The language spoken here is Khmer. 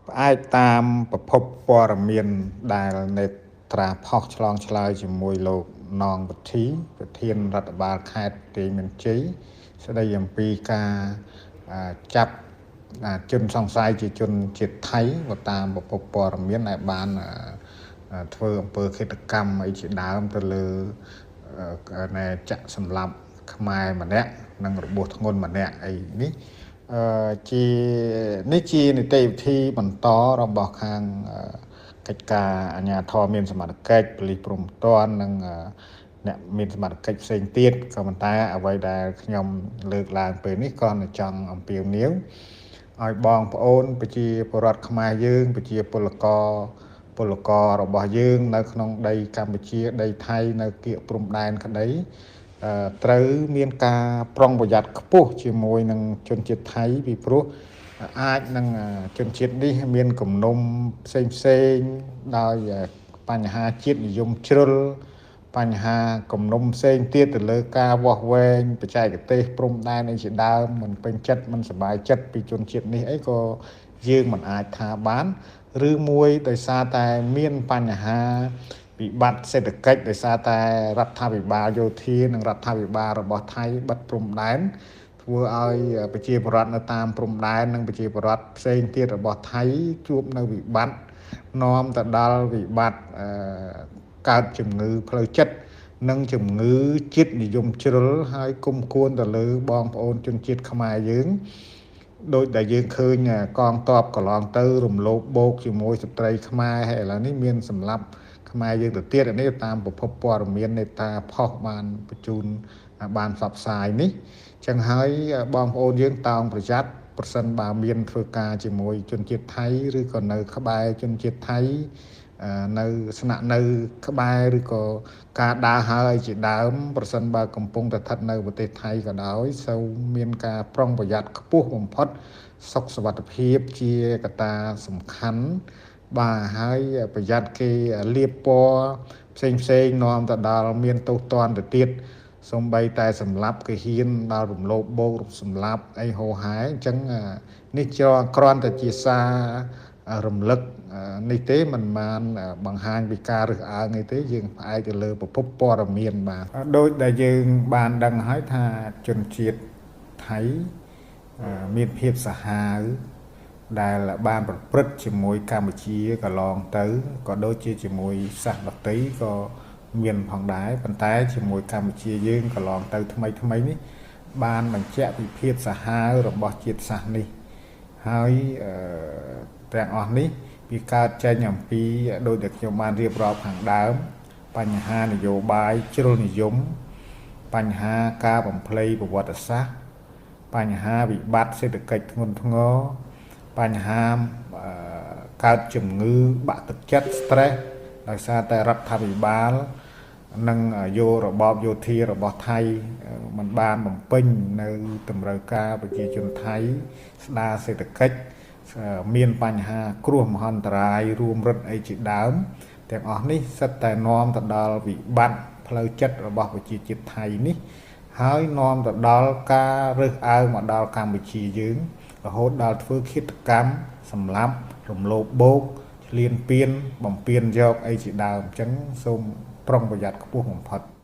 ផ្អែកតាមប្រភពព័ត៌មានដែលនេត្រាផុសឆ្លងឆ្លើយជាមួយលោកណងវុធីប្រធានរដ្ឋបាលខេត្តបន្ទាយមានជ័យស្ដីអំពីការចាប់ជនសង្ស័យជាជនជាតិថៃបើតាមប្រភពព័ត៌មានដែលបានធ្វើអំពើឃាតកម្មអីជាដើមទៅលើណែចាក់សម្លាប់ខ្មែរម្នាក់និងរបួសធ្ងន់ម្នាក់អីនេះជានេះជានីតិវិធីបន្តរបស់ខាងកិច្ចការអាជ្ញាធរមានសមត្ថកិច្ចប៉ូលីសព្រំប្រទាននិងអ្នកមានសមត្ថកិច្ចផ្សេងទៀតក៏ប៉ុន្តែអ្វីដែលខ្ញុំលើកឡើងពេលនេះគ្រាន់តែចង់អំពាវនាវឲ្យបងប្អូនប្រជាពលរដ្ឋខ្មែរយើងប្រជាពលកររបស់យើងនៅក្នុងដីកម្ពុជាដីថៃនៅគៀកព្រំដែនក្តីត្រូវមានការប្រុងប្រយ័ត្នខ្ពស់ជាមួយនឹងជនជាតិថៃពីព្រោះអាចនឹងជនជាតិនេះមានគំនុំផ្សេងផ្សេងដោយបញ្ហាជាតិនិយមជ្រុលបញ្ហាគំនុំផ្សេងទៀតទៅលើការវាស់វែងបច្ចេកទេសព្រំដែនអីជាដើមមិនពេញចិត្តមិនសប្បាយចិត្តពីជនជាតិនេះអីក៏យើងមិនអាចថាបានឬមួយដោយសារតែមានបញ្ហាវិបត្តិសេដ្ឋកិច្ចដោយសារតែរដ្ឋាភិបាលយោធានិងរដ្ឋាភិបាលរបស់ថៃបិទព្រំដែនធ្វើឲ្យប្រជាពលរដ្ឋនៅតាមព្រំដែននិងប្រជាពលរដ្ឋផ្សេងទៀតរបស់ថៃជួបនៅវិបត្តិនាំទៅដល់វិបត្តិកើតជំងឺផ្លូវចិត្តនិងជំងឺជាតិនិយមជ្រុលហើយគុំគួនទៅលើបងប្អូនជនជាតិខ្មែរយើងដោយដែលយើងឃើញកងទ័ពកន្លងទៅរំលោភបោកជាមួយស្ត្រីខ្មែរហើយឥឡូវនេះមានសម្លាប់ខ្មែរយើងទៅទៀតនេះតាមប្រភពព័ត៌មាននេតាផុសបានបញ្ជូនបានផ្សព្វផ្សាយនេះចឹងហើយបងប្អូនយើងតោងប្រយ័ត្នប្រសិនបើមានធ្វើការជាមួយជនជាតិថៃឬក៏នៅក្បែរជនជាតិថៃនៅស្នាក់នៅក្បែរឬក៏ការដើរហើរជាដើមប្រសិនបើកំពុងតែស្ថិតនៅប្រទេសថៃក៏ដោយសូមមានការប្រុងប្រយ័ត្នខ្ពស់បំផុតសុខសុវត្ថិភាពជាកត្តាសំខាន់បាទហើយប្រយ័ត្នគេលាបពណ៌ផ្សេងផ្សេងនាំទៅដល់មានទោសទណ្ឌទៅទៀតសូម្បីតែសម្លាប់គេហ៊ានដល់រំលោភបោកសម្លាប់អីហោហែអញ្ចឹងនេះគ្រាន់តែជាសាររំលឹកនេះទេមិនបានបង្ហាញពីការរើសអើងអីទេយើងផ្អែកទៅលើប្រភពព័ត៌មានបាទដោយដែលយើងបានដឹងហើយថាជនជាតិថៃមានភាពសាហាវដែលបានប្រព្រឹត្តជាមួយកម្ពុជាកន្លងទៅក៏ដូចជាជាមួយសាសន៍ដទៃក៏មានផងដែរប៉ុន្តែជាមួយកម្ពុជាយើងកន្លងទៅថ្មីថ្មីនេះបានបញ្ជាក់ពីភាពសាហាវរបស់ជាតិសាសន៍នេះហើយទាំងអស់នេះវាកើតចេញអំពីដោយដែលខ្ញុំបានរៀបរាប់ខាងដើមបញ្ហានយោបាយជ្រុលនិយមបញ្ហាការបំភ្លៃប្រវត្តិសាស្ត្របញ្ហាវិបត្តិសេដ្ឋកិច្ចធ្ងន់ធ្ងរបញ្ហាកើតជំងឺបាក់ទឹកចិត្ត stress ដោយសារតែរដ្ឋាភិបាលនិងយោរបបយោធារបស់ថៃមិនបានបំពេញនៅតម្រូវការប្រជាជនថៃស្ដារសេដ្ឋកិច្ចមានបញ្ហាគ្រោះមហន្តរាយរួមរឹតអីជាដើមទាំងអស់នេះសិតតែនាំទៅដល់វិបត្តិផ្លូវចិត្តរបស់ប្រជាជាតិថៃនេះហើយនាំទៅដល់ការរើសអើងមកដល់កម្ពុជាយើងរហូតដល់ធ្វើឃាតកម្មសម្លាប់រំលោភបោកឈ្លានពានបំពានយកអីជាដើមអញ្ចឹងសូមប្រុងប្រយ័ត្នខ្ពស់បំផុត។